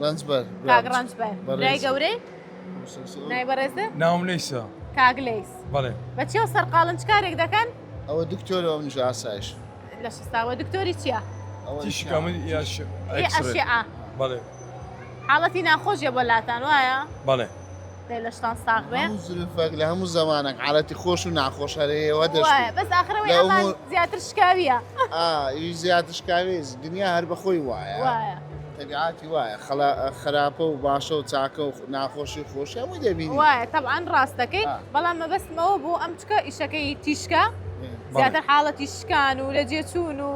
ڕەنجبەر کاک ڕەنجبەر برای گەورەی نای بەڕێزت؟ ناوم لەیسە. کاک لەیس بەڵێ. بە چیەوە سەرقاڵن چ کارێک دەکەن؟ ئەوە دکتۆرە ئەو منیش ئاسایش. لە شستاوە دکتۆری چییە؟ تیشکە من ئەشعە. بەڵێ. حاڵەتی ناخۆشیە بۆ لاتان وایە؟ بەڵێ. دەی لەشتان ساغ بێ. هەموو زروفێک لە هەموو زەمانێک حاڵەتی خۆش و ناخۆش هەر هەیە وە دەشبی. وایە بەس ئاخرەوەی ئەمان زیاتر شکاویە. ئا ئی زیاتر شکاوی دنیا هەر بەخۆی وایە. وایە. تەبیعاتی وایە خەڵا خراپە و باشە و چاکە و ناخۆشی و خۆشی هەمووی دەبینی. وایە تەبعەن ڕاست دەکەی بەڵام مەبەستم ئەوە بوو ئەم چکە ئیشەکەی تیشکە زیاتر حاڵەتی شکان و لەجێ چوون و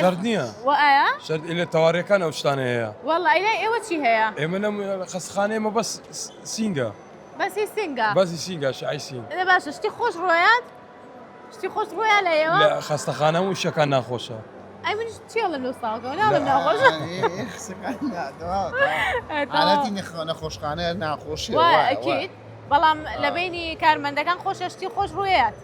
شەرت نییە وایە شەرت ئیلە تەوارەکان ئەو شتانە هەیە وەڵا ئیلای ئێوە چی هەیە؟ ئێمە لەم خەستەخانەیە ئێمە بەس سینگە بەسی سینگە بەسی سینگە شعی سینگ ئێ باشە شتی خۆش ڕۆیات شتی خۆش ڕۆیا لە ئێوە لە خەستەخانە و شەکان ناخۆشە ئەی منیش چێڵم لەو ساڵگەوە ناڵێم ناخۆشە حالەتی نەخۆشخانە ناخۆشی وایە ئەکید بەڵام لە بینی کارمەندەکان خۆشە شتی خۆش ڕوویات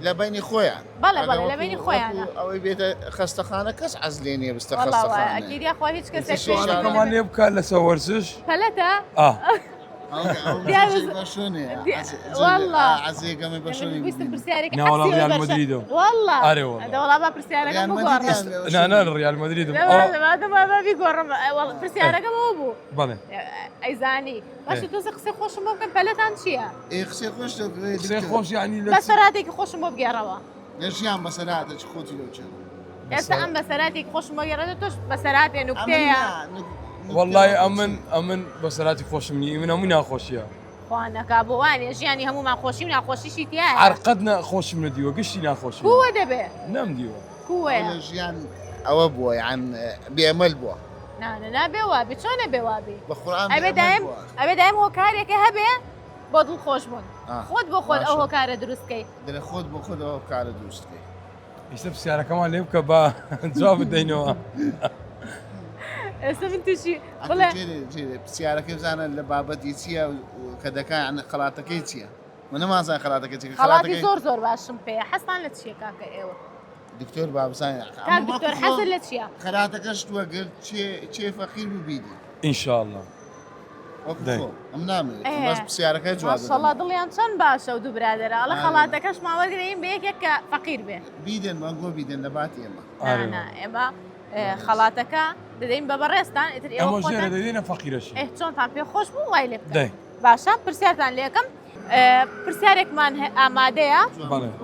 لە بینی خۆیان بەڵێ بەڵێ لە بینی خۆیانە ئەوەی بێتە خەستەخانە کەس عەز لێ نییە بستە خەستەخانە ئەکید یاخوا هیچ کەسێک سوالەکەمان لێ بکات لەسەر وەرزش پەلەتە پرسیارەکەم ئەوە بوو بەڵێ ئەیزانی باشە تۆزە قسەی خۆشم بۆ بکەن پەلەتان چییە؟ ئێ قسەی خۆش قسەی خۆش یعنی بەسەراتێکی خۆشم بۆ بگێڕەوە لە ژیان بەسەراتێکی خۆتی لەو چێ ئێستا ئەم بەسەراتێکی خۆشم بۆ گێڕێتەوە تۆش بەسەراتێ نوکتەیە وەڵای ئەمن ئەمن بەسەراتی خۆشم نییە من هەمووی ناخۆشیە خوا نەکا بۆ وانە ژیانی هەمومان خۆشی و ناخۆشیشی تیایە هەر قەت نە خۆشم نەدیوە گشتی ناخۆشی کووە دەبێ نەم دیوە کووەیە لە ژیان ئەوە بووە یان بێمەل بووە نانە نابێ وابێ چۆنە بێ وابێ بە قورئان ئەبێ دایم ئەبێ دایم هۆکارێکە هەبێ بۆ دڵخۆش بوون خۆت بۆ خۆت ئەو هۆکارە دروست کەی دەرێ خۆت بۆ خۆت ئەو هۆکارە دروست کەی ئیستا پرسیارەکەمان لێ بکە با جواب بدەینەوە. ئێستا من تووشی بڵێ پرسیارەکەی بزانە لە بابەتی چییە کە دەکا یان خەڵاتەکەی چییە من نەمازان خەڵاتەکەی چییە خەڵاتی زۆر زۆر باشم پێیە حەزتان لە چییە کاکە ئێوە دکتۆر با بزانین کاک دکتۆر حەزت لە چییە خەڵاتەکەشت وەگرت چێ چێ فەقیر ببینی ئینشاءاللە ماشەڵا دڵیان چەند باشە و دوو برادەرە ئەڵێ خەڵاتەکەشمان وەرگرین بە یەکێک کە فەقیر بێ بیدەن مەگۆ بیدەن لە باتی ئێمە نا ئێمە خەڵاتەکە دەدەین بە بەڕێزتان ئیتر ئێوە خۆتان دەدەینە فەقیرەشی ئێ چۆنتان پێ خۆش بوو وای لێ بکەن باشە پرسیارتان لێکەم پرسیارێکمان ئامادەیە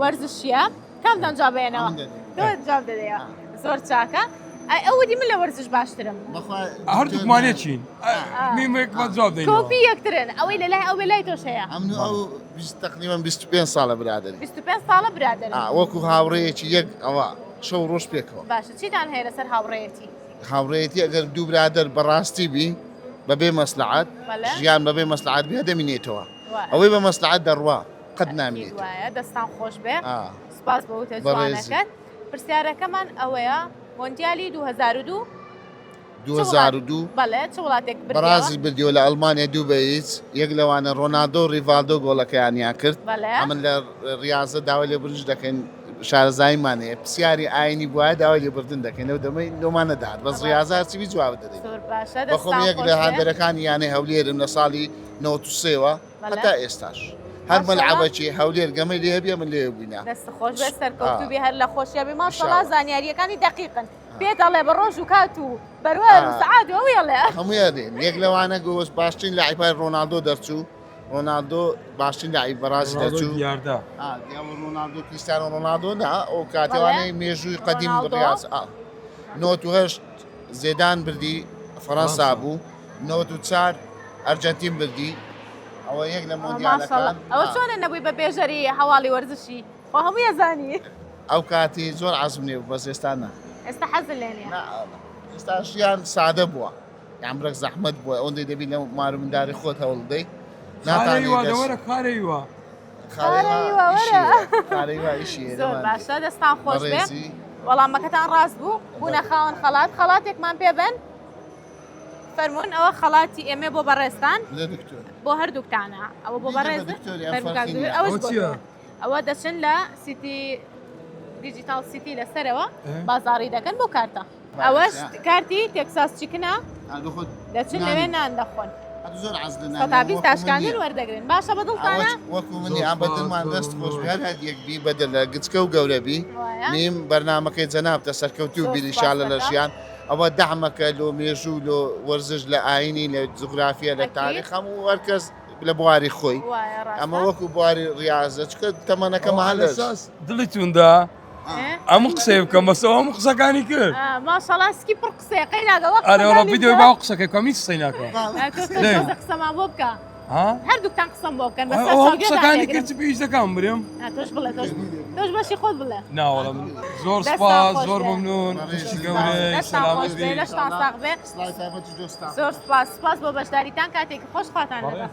وەرزشیە کامتان جواب بێنەوە تۆ جواب دەدەیەوە زۆر چاکە ئەی ئەو وتی من لە وەرزش باشترم هەردووکمان یەکین میمێکمان جواب دەینەوە کۆپی یەکترن ئەوەی لە لای ئەو بێ لای تۆش هەیە ئەمن و ئەو تقریبا 25 ساڵە برادەرین 25 ساڵە برادەرن وەکو هاوڕێیەکی یەک ئەوە شەو ڕۆژ پێکەوە باشە چیتان هەیە لەسەر هاوڕێیەتی هاوڕێیەتی ئەگەر دوو برادەر بەڕاستی بی بەبێ مەسلحەت ژیان بەبێ مەسلحەت بێ دەمینێتەوە ئەوەی بە مەسلحەت دەڕوا قەت نامینێتەوە وایە دەستان خۆش بێ سپاس بۆ وتە جوانەکەت پرسیارەکەمان ئەوەیە مۆندیالی 2002 2002 بەڵێ چ وڵاتێک بەڕازیل بردیەوە لە ئەڵمانیا دوو بە هیچ یەک لەوانە ڕۆنالدۆ و ڕیڤالدۆ گۆڵەکەیانیان کرد ئەمن لە ڕیازە داوای لێبوردنش دەکەین شارەزاییمان هەیە پرسیاری ئاینی بوایە داوای لێبوردن دەکەین لەو دەمەی لۆمان نەدەهات بەس ڕیازە هەرچی بی جواب دەدەین بەخۆم یەک لە هاندەرەکانی یانەی هەولێرم لە ساڵی 93ەوە هەتا ئێستاش هەر مەلعەبەکی هەولێر گەمەی لێ هەبێ من لێ بووینە. دەست خۆش بێت سەرکەوتوو بی هەر لە خۆشیا بی ماشەڵا زانیاریەکانی دەقیقن پێت ئەڵێ بە ڕۆژ و کات و بەروار و سەعات و ئەوی ئەڵێ. هەموویان دێن یەک لەوانە گۆش باشترین لاعیبای ڕۆناڵدۆ دەرچوو ڕۆناڵدۆ باشترین لاعیب بەڕازی دەرچوو دیاردا ڕۆناڵدۆ کریستیانۆ ڕۆناڵدۆ نا ئەو کاتێوانەی مێژووی قەدیم ڕیاز 98 زێدان بردی فەڕەنسا بوو 94 ئەرجەنتین بردی ئەوە یەک لە مۆندیالەکان. ئەوە چۆنە نەبووی بە بێژەری هەواڵی وەرزشی خۆ هەمووی ئەزانی. ئەو کاتی زۆر عەزم لێ بوو بەس ئێستا نا. ئێستا حەزت لێ نییە؟ نا ئێستا ژیان سادە بووە یان برەک زەحمەت بووە ئەوەندەی دەبی لە مار و منداری خۆت هەوڵ بدەی ناتانی دەست. وەرە کارەی وا. زۆر باشە دەستان خۆش بێ وەڵامەکەتان ڕاست بوو بوونە خاوەن خەڵات خەڵاتێکمان پێ بن. فەرموون ئەوە خەڵاتی ئێمە بۆ بەڕێزتان بۆ هەردووکتانە ئەوە بۆ بەڕێز ئەوە دەچن لە سیتی دیجیتال سیتی لەسەرەوە بازاری دەکەن بۆ کارتە ئەوەش کارتی تێکساس چیکنە. دەچن لەوێ نان دەخۆن. زۆر عەز لە نان 120 تاشکاندن وەردەگرن باشە بە دڵتانە؟ وەکو منی ئەم بە دڵمان دەست خۆش بێ هەر هەر یەک بی بەدە لە گچکە و گەورە بی نیم بەرنامەکەی جەنابتە سەرکەوتوو بی ئینشاءاللە لە ژیان ئەوە دەعمەکە لۆ مێژوو لۆ وەرزش لە ئاینی لە جوگرافیە لە تاریخ هەموو هەرکەس لە بواری خۆی ئەمە وەکو بواری ڕاضە چکە تەمەنەکە مەهلە دڵی توندا ئەم قسەی بکەم بەسەوە ئەم قسەکانی کرد ماشەڵا سکی پڕ قسەیە قەی ناگەڵ ئەرێ وەڵا ڤیدیۆی باو قسەکەی بکەم هیچ قسەی ناکەم قسەمان بۆ بکە هەردووکتان قسەم بۆ بکەن بەس قسەکانی کرد چ پێویست دەکەم برێم تۆش بڵێ تۆش تۆش بەشی خۆت بڵێ ناوەڵم زۆر سپاس زۆر ممنون خوشکی گەورەی سەلامەت بی لەشتان ساغ بێ زۆر سپاس سپاس بۆ بەشداریتان کاتێکی خۆش خواتان لەگەڵ.